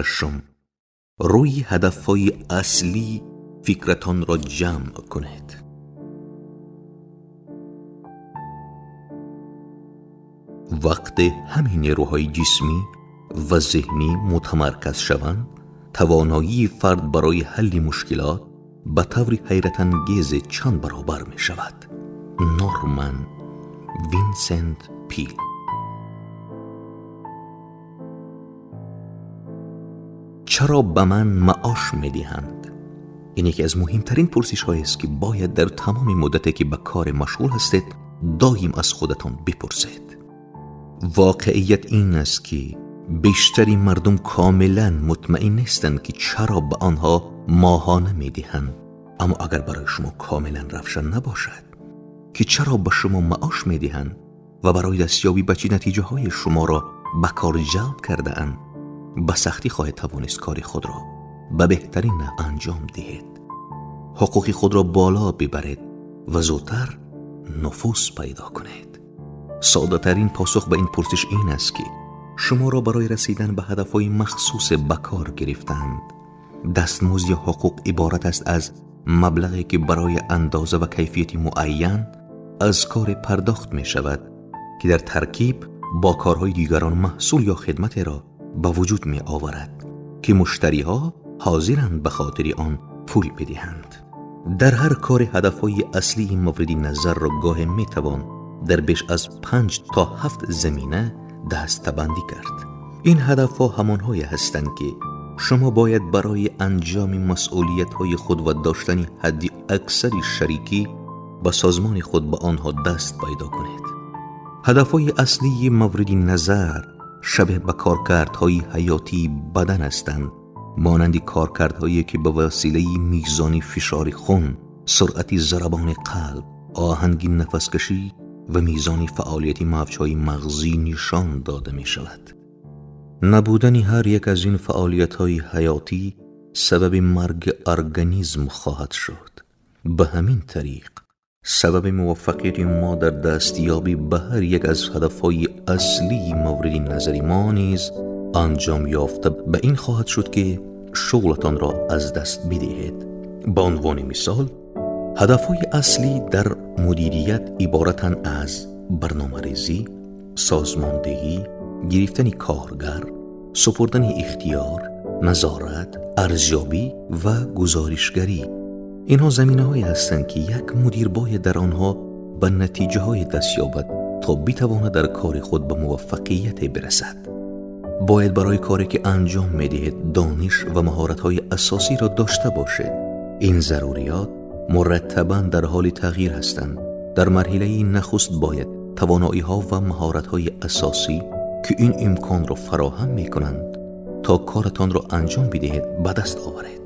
ششم، روی هدف‌های اصلی فکرتان را جمع کنید. وقتی همین نیروهای جسمی و ذهنی متمرکز شوند، توانایی فرد برای حل مشکلات به طور حیرت انگیز چند برابر می شود. نورمن وینسنت پیل. چرا به من معاش می دهند؟ این یکی از مهمترین پرسش هایی است که باید در تمام مدتی که به کار مشغول هستید دائم از خودتان بپرسید. واقعیت این است که بیشتری مردم کاملا مطمئن نیستند که چرا به آنها ماهانه می دهند. اما اگر برای شما کاملا روشن نباشد که چرا به شما معاش می دهند و برای دستیابی به چه نتیجه های شما را به کار جلب کرده اند، به سختی خواهید توانست کار خود را به بهترین نحو انجام دهید، حقوق خود را بالا ببرید و زودتر نفوذ پیدا کنید. ساده ترین پاسخ به این پرسش این است که شما را برای رسیدن به هدفهای مخصوص به کار گرفتند. دستمزد یا حقوق عبارت است از مبلغی که برای اندازه و کیفیت معین از کار پرداخت می شود که در ترکیب با کارهای دیگران محصول یا خدمت را به وجود می آورد که مشتری ها حاضرند به خاطر آن پول بدهند. در هر کار هدفهای اصلی مورد نظر را گاه می توان در بیش از 5 تا 7 زمینه دسته‌بندی کرد. این هدفها همانهایی هستند که شما باید برای انجام مسئولیت‌های خود و داشتن حد اکثر شریکی با سازمان خود به آنها دست پیدا کنید. هدفهای اصلی مورد نظر شبیه به کارکردهای حیاتی بدن هستند، مانند کارکردهایی که به وسیله میزان فشار خون، سرعت ضربان قلب، آهنگ نفسکشی و میزان فعالیت موج‌های مغزی نشان داده می شود. نبودن هر یک از این فعالیت‌های حیاتی سبب مرگ ارگانیسم خواهد شد. به همین طریق سبب موفقیت ما در دستیابی به هر یک از هدف‌های اصلی مورد نظر ما نیز انجام یافته به این خواهد شد که شغلتان را از دست بدهید. به عنوان مثال، هدف‌های اصلی در مدیریت عبارتند از برنامه‌ریزی، سازماندهی، گرفتن کارگر، سپردن اختیار، نظارت، ارزیابی و گزارشگری. اینها زمینه‌هایی هستند که یک مدیر باید در آنها به نتیجه‌های دست یابد تا بتواند در کار خود به موفقیت برسد. باید برای کاری که انجام می‌دهید دانش و مهارت‌های اساسی را داشته باشید. این ضروریات مرتباً در حال تغییر هستند. در مرحله نخست باید توانایی‌ها و مهارت‌های اساسی که این امکان را فراهم می‌کنند تا کارتان را انجام بدهید به دست آورید.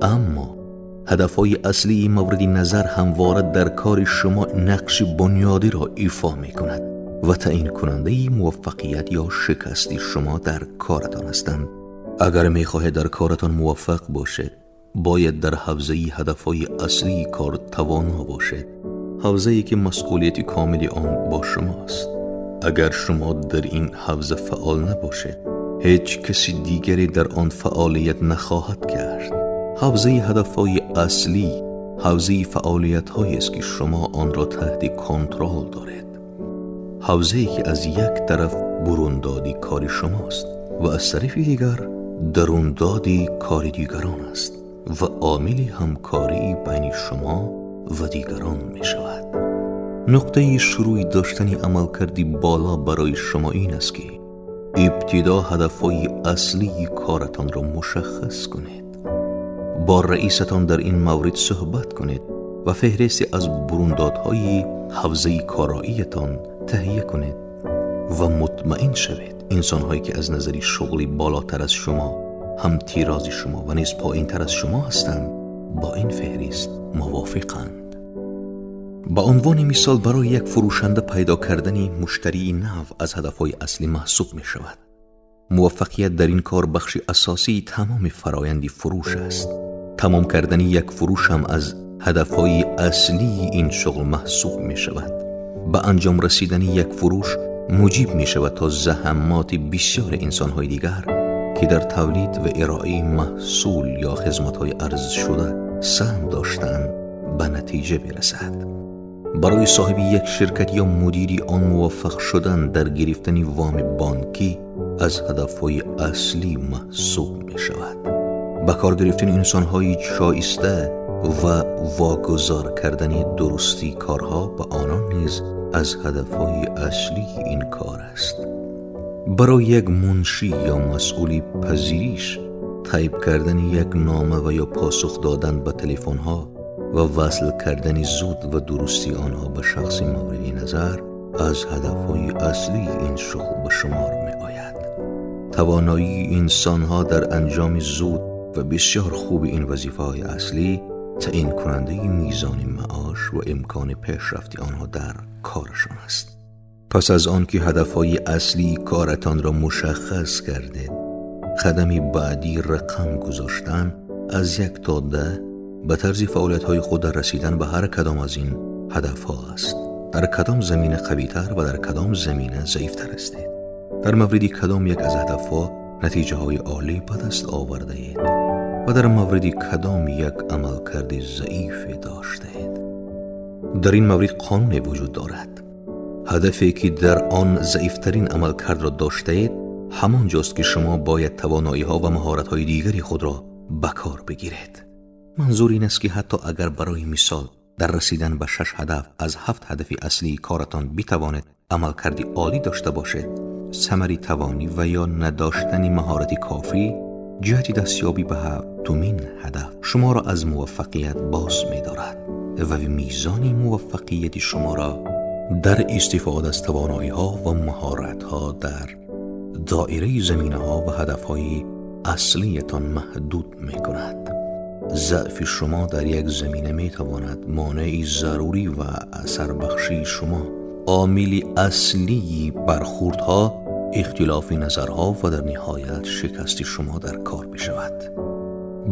اما هدف‌های اصلی مورد نظر همواره در کار شما نقش بنیادی را ایفا می‌کند و تعیین کننده موفقیت یا شکست شما در کارتان هستند. اگر می‌خواهید در کارتان موفق باشید، باید در حوزه هدف‌های اصلی کار توانا باشید، حوزه‌ای که مسئولیت کامل آن با شماست. اگر شما در این حوزه فعال نباشید، هیچ کسی دیگری در آن فعالیت نخواهد کرد. حوزه هدف‌های اصلی حوزه فعالیت‌هایی است که شما آن را تحت کنترل دارید، حوزه‌ای که از یک طرف بروندادی کار شماست و از طرف دیگر دروندادی کار دیگران است و عامل همکاری بین شما و دیگران می شود. نقطه شروع داشتن عملکردی بالا برای شما این است که ابتدا هدف‌های اصلی کارتان را مشخص کنید. با رئیستان در این مورد صحبت کنید و فهرستی از بروندادهای حوزه کاراییتان تهیه کنید و مطمئن شوید انسان‌هایی که از نظر شغلی بالاتر از شما، هم تیراز شما و نیز پایین‌تر از شما هستند، با این فهرست موافقند. به عنوان مثال، برای یک فروشنده پیدا کردن مشتری نو از هدف‌های اصلی محسوب می‌شود. موفقیت در این کار بخش اساسی تمام فرایند فروش است. تمام کردن یک فروش هم از هدف‌های اصلی این شغل محسوب می‌شود. به انجام رسیدن یک فروش موجب می‌شود تا زحمات بسیار انسان‌های دیگر که در تولید و ارائه محصول یا خدمت‌های عرض شده سهم داشتند به نتیجه برسد. برای صاحب یک شرکت یا مدیری آن موفق شدن در گرفتن وام بانکی از هدف‌های اصلی محسوب می شود. به کار گرفتن انسان‌های شایسته و واگذار کردن درستی کارها به آنان نیز از هدف‌های اصلی این کار است. برای یک منشی یا مسئولی پذیرش، تایپ کردن یک نامه و یا پاسخ دادن به تلفن‌ها و وصل کردن زود و درستی آنها به شخص مورد نظر از هدف‌های اصلی این شغل به شمار می‌آید. توانایی انسان‌ها در انجام زود و بسیار خوب این وظیفه‌های اصلی تعیین کننده میزان معاش و امکان پیشرفت آنها در کارشان است. پس از آن که هدف‌های اصلی کارتان را مشخص کردید، قدم بعدی رقم گذاشتن از 1 تا 10 به طرز فعالیت‌های خود در رسیدن به هر کدام از این هدف‌ها است. در کدام زمینه قوی‌تر و در کدام زمینه ضعیف‌تر هستید؟ در مورد کدام یک از هدف‌ها نتیجه‌های عالی به دست آورده اید و در مورد کدام یک عملکرد ضعیف داشته اید؟ در این مورد قانون وجود دارد. هدفی که در آن ضعیفترین عملکرد را داشته اید همانجاست که شما باید توانایی‌ها و مهارت‌های دیگری خود را به کار بگیرید. منظور این است که حتی اگر برای مثال در رسیدن به 6 هدف از 7 هدف اصلی کارتان بتوانید عملکرد عالی داشته باشید، ثمری توانی و یا نداشتن مهارت کافی جهت دستیابی به 7مین هدف شما را از موفقیت باز می‌دارد و میزان موفقیت شما را در استفاده از توانایی‌ها و مهارت‌ها در دایره زمینه‌ها و هدف‌های اصلیتان محدود می‌کند. ضعف شما در یک زمینه می‌تواند مانع ضروری و اثربخشی شما، عامل اصلی برخوردها، اختلاف نظرها و در نهایت شکست شما در کار بشود.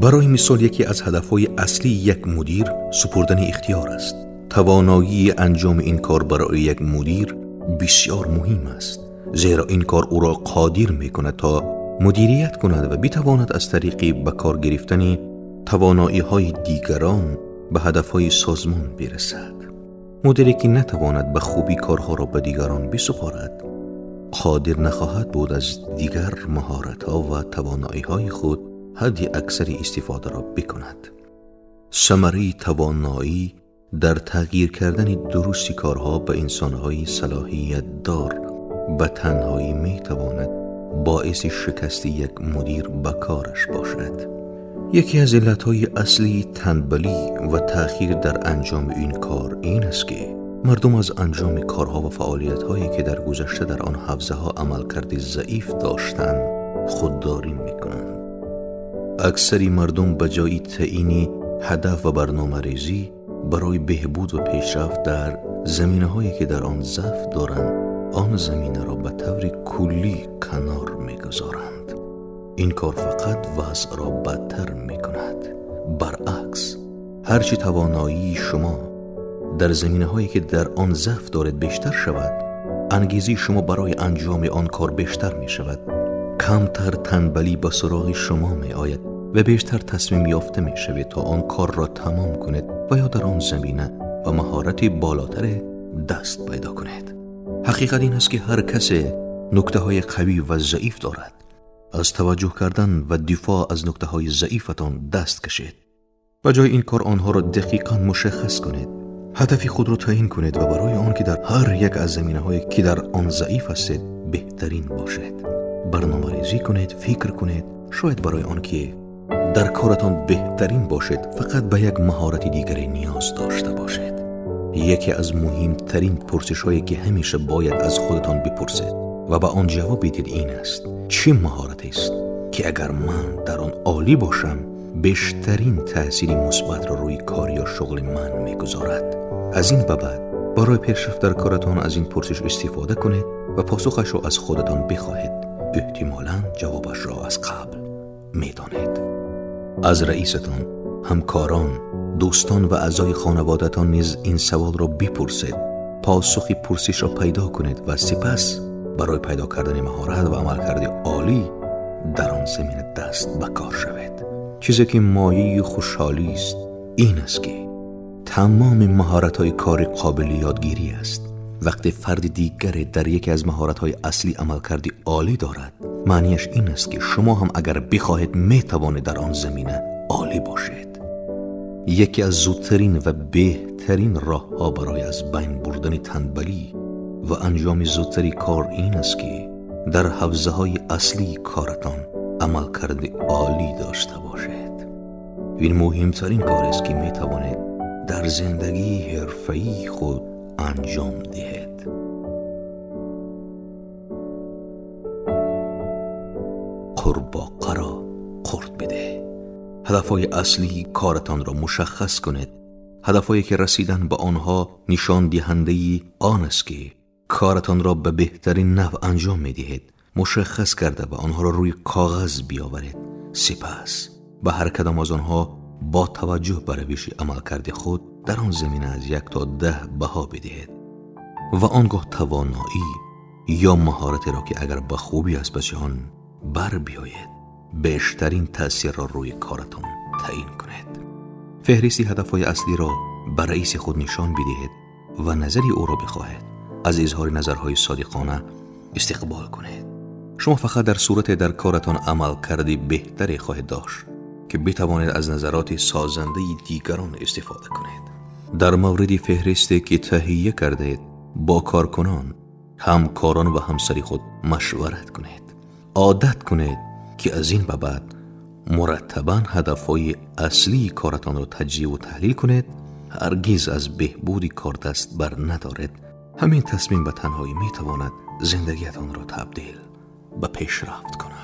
برای مثال یکی از هدف‌های اصلی یک مدیر سپردن اختیار است. توانایی انجام این کار برای یک مدیر بسیار مهم است، زیرا این کار او را قادر می‌کند تا مدیریت کند و بتواند از طریق به کار گرفتن توانایی‌های دیگران به هدف‌های سازمان برسد. مدیری که نتواند به خوبی کارها را به دیگران بسپارد، قادر نخواهد بود از دیگر مهارت‌ها و توانایی‌های خود حد اکثر استفاده را بکند. ثمره توانایی در تغییر کردن درستی کارها به انسان‌های صلاحیت دار به تنهایی می‌تواند باعث شکست یک مدیر به کارش باشد. یکی از علت‌های اصلی تنبلی و تأخیر در انجام این کار این است که مردم از انجام کارها و فعالیت‌هایی که در گذشته در آن حوزه‌ها عملکرد ضعیف داشتند خودداری می‌کنند. اکثر مردم به جای تعیین هدف و برنامه‌ریزی برای بهبود و پیشرفت در زمینه‌هایی که در آن ضعف دارند، آن زمینه را به طور کلی کنار می‌گذارند. این کار فقط وضع را بدتر می‌کند. برعکس، هرچی توانایی شما در زمینه‌هایی که در آن ضعف دارید بیشتر شود، انگیزه شما برای انجام آن کار بیشتر می‌شود. کمتر تنبلی به سراغ شما می‌آید و بیشتر تصمیم یافته می‌شوید تا آن کار را تمام کنید و یا در آن زمینه و مهارت بالاتر دست پیدا کنید. حقیقت این است که هر کس نکته‌های قوی و ضعیف دارد. از توجه کردن و دفاع از نکته‌های ضعیفتان دست کشید. به جای این کار آنها را دقیقاً مشخص کنید. هدف خود را تعیین کنید و برای آن که در هر یک از زمینه‌هایی که در آن ضعیف هستید بهترین باشید. برنامه‌ریزی کنید، فکر کنید. شاید برای آن که در کارتان بهترین باشید فقط به یک مهارت دیگری نیاز داشته باشید. یکی از مهمترین پرسش‌هایی که همیشه باید از خودتان بپرسید و به آن جواب بدید این است: چه مهارتی است که اگر من در آن عالی باشم بیشترین تأثیر مثبت را روی کار یا شغل من می‌گذارد؟ از این به بعد برای پیشرفت در کارتان از این پرسش استفاده کنید و پاسخش را از خودتان بخواهید. احتمالاً جوابش را از قبل می‌دانید. از رئیستان، همکاران، دوستان و اعضای خانواده‌تان نیز این سوال را بپرسید. پاسخ پرسش را پیدا کنید و سپس برای پیدا کردن مهارت و عملکرد عالی дар он замина даст ба кор шавед. Чизе ки мояи хушҳолӣ аст ин аст ки тамоми маҳоратҳои кори қобили ёдгирӣ аст. Вақте фарди дигаре дар яке аз маҳоратҳои аслӣ амалкарди олӣ дорад, маъниаш ин аст ки шумо ҳам агар бихоҳед метавонед дар он замина олӣ бошед. Яке аз зудтарин ва беҳтарин роҳҳо барои аз байн бурдани танбалӣ ва анҷоми зудтари кор ин аст ки дар ҳавзаҳои аслии коратон амалкарди олӣ дошта бошед. Ин муҳимтарин корест ки метавонед дар зиндагии ҳирфаии худ анҷом диҳед. Қурбоқаро қурт бидеҳ. Ҳадафҳои аслии коратонро мушаххас кунед. Ҳадафҳое ки расидан ба онҳо нишондиҳандаи он аст ки коратонро ба беҳтарин навъ анҷом медиҳед, мушаххас карда ва онҳоро рӯи коғаз биёваред. Сипас ба ҳар кадом аз онҳо бо таваҷҷӯҳ ба равиши амалкарди худ дар он замина аз 1 то 10 баҳо бидиҳед ва он гоҳ тавоноӣ ё маҳоратеро ки агар ба хубӣ аз паси он бар биёед, бештарин таъсирро рӯи коратон таъин кунед. Феҳристи ҳадафҳои аслиро ба раиси худ нишон бидиҳед ва назари ӯро бихоҳед. Аз изҳори назарҳои содиқона истиқбол кунед. Шумо фақат дар сурате дар коратон амалкарди беҳтаре хоҳед дошт ки битавонед аз назароти созандаи дигарон истифода кунед. Дар мавриди феҳристе ки таҳия кардаед, бо коркунон, ҳамкорон ва ҳамсари худ машварат кунед. Одат кунед ки аз ин ба баъд мураттабан ҳадафҳои аслии коратонро таҷзия ва таҳлил кунед. Ҳаргиз аз беҳбуди кор даст бар надоред. Ҳамин тасмим ба танҳоӣ метавонад зиндагиятонро табдил ба пешрафт кунад.